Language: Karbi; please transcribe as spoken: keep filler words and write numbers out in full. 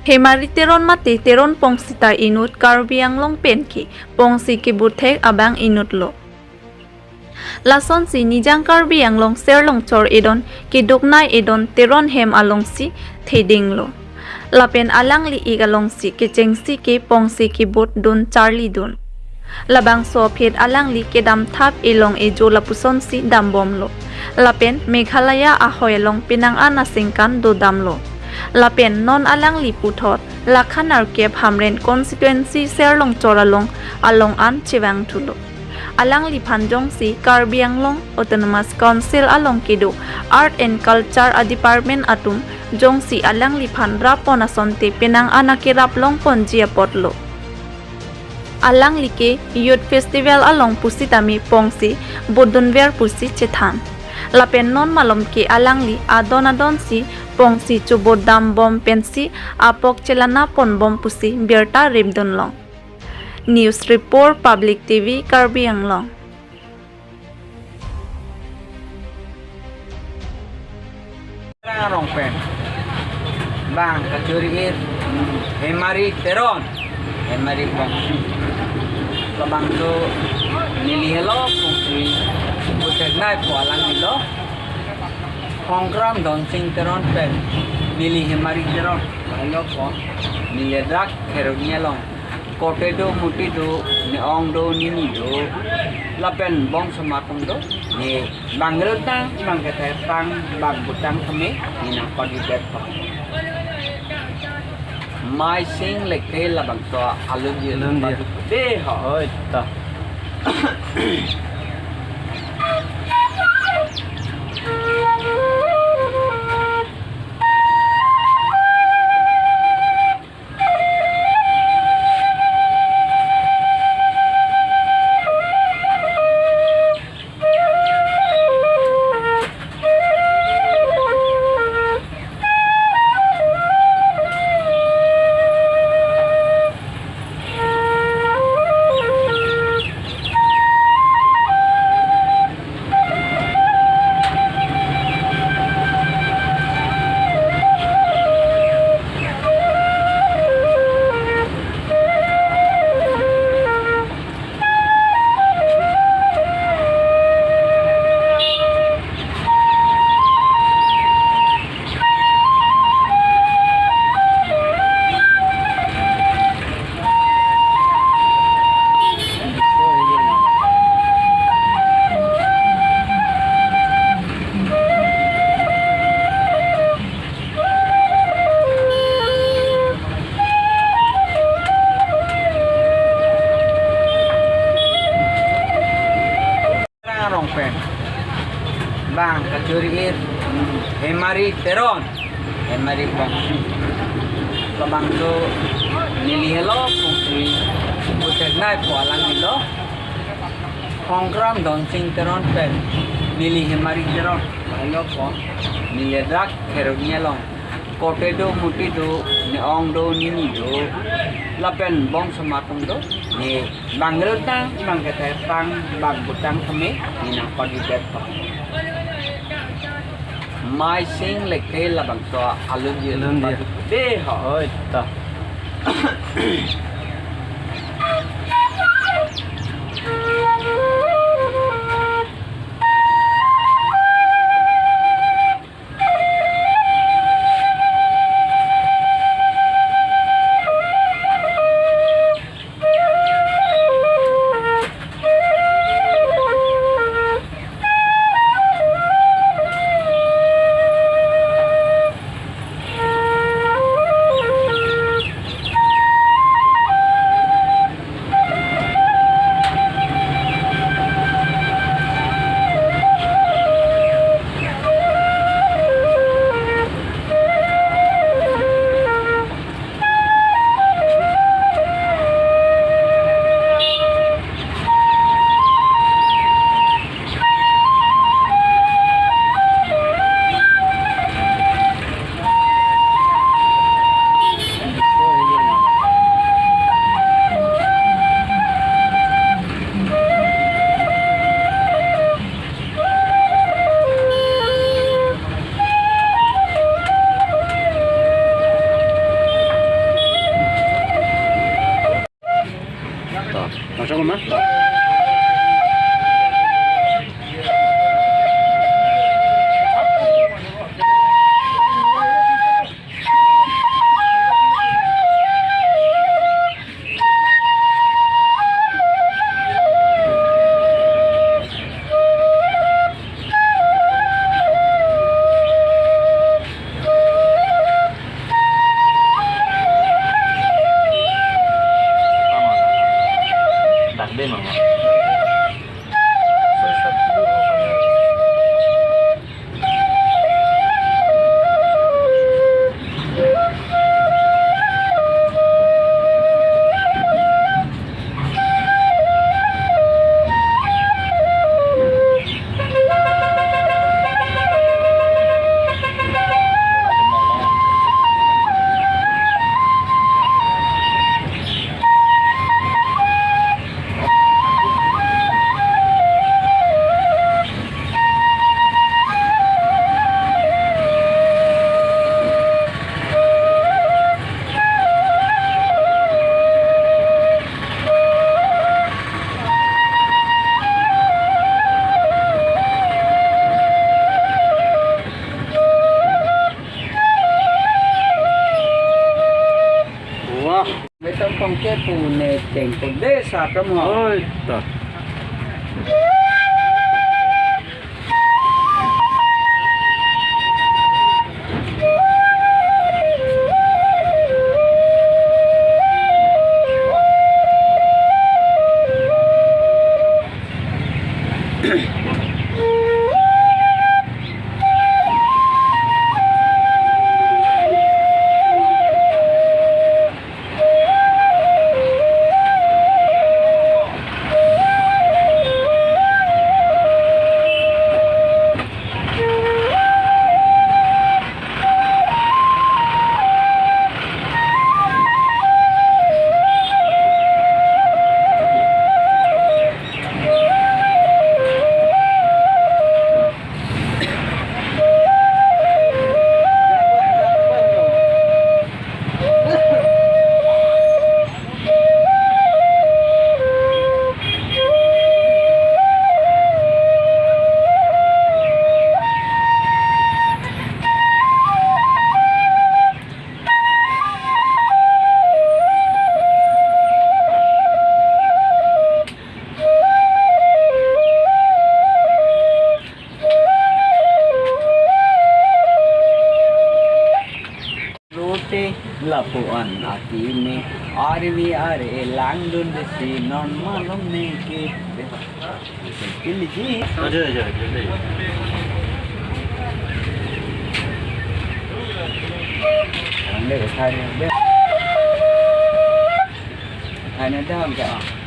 Hemari Teron mate Teron Pongsi ta inut Karbi Anglong pen ke pongsi kebut thek abang inut lo. Lasonsi Nijang Karbi Anglong Serlongchor edon keduk nai edon Teron hem alongsi theding lo. Lapen alangli ik alongsi kechengsi ke pongsi kebut dun charli dun. Labangso aphi alangli kedam thap elong ejo lapusonsi dambom lo. Lapen Meghalaya ahoi along penang an aningkan dodam lo. Lapen non alangli puthot lakha nerkep Hamren constituency Serlongchor along along an chevang thulo. Alangliphan jongsi Karbi Anglong Autonomous Council along kedo Art and Culture a department atum jongsi alangliphan rappon asonte penang an akerap longponji apotlo. Alangli ke Youth Festival along pusitame pongsi butdunver pusi chethan. Lapen non malom ke alangli adon adonsi pongsi chobot dambom pensi apok chelana ponbom pusi birta rimdun long. News Report, Public T V, Karbi Anglong. Arong pen bang kachuri-ir Hemari Teron, Hemari Bongsi. Labangso neli helo pongsi butthek nai pu alanglilo. Hongkram Donsing Teron pen neli Hemari Teron lahelo pu, neli dak Kheroni along kote do, muti do, ne ong do, nini do, lapen bongso atum do, ne bang rutang, bang kethe tang, bang butang kami, ne nangpadu det pa. Mai sing leke labangso alun di alun di. Padu de ha. Oi ta. Arong pen bang kachuri-ir Hemari Teron, Hemari Bongsi. Labangso neli helo pongsi butthek nai pu alanglilo. Hongkram Donsing Teron pen neli Hemari Teron lahelo pu, neli dak Kheroni along kote do, muti do, ne ong do, nini do, lapen bongso atum do, ne bang rutang, bang kethe tang, bang butang kami, ne nangpadu det pa. Mai sing leke labangso alun di alun di. Padu de ha. Oi ta. Wah, betul pongke pune tengkol desa kamu. Oi, ta. Rote lapu-an akimi arvi are langdun desi non malom ne ke. Pilih ji. Aja, aja, aja. Ande uthai ne. Uthai ne dam ka.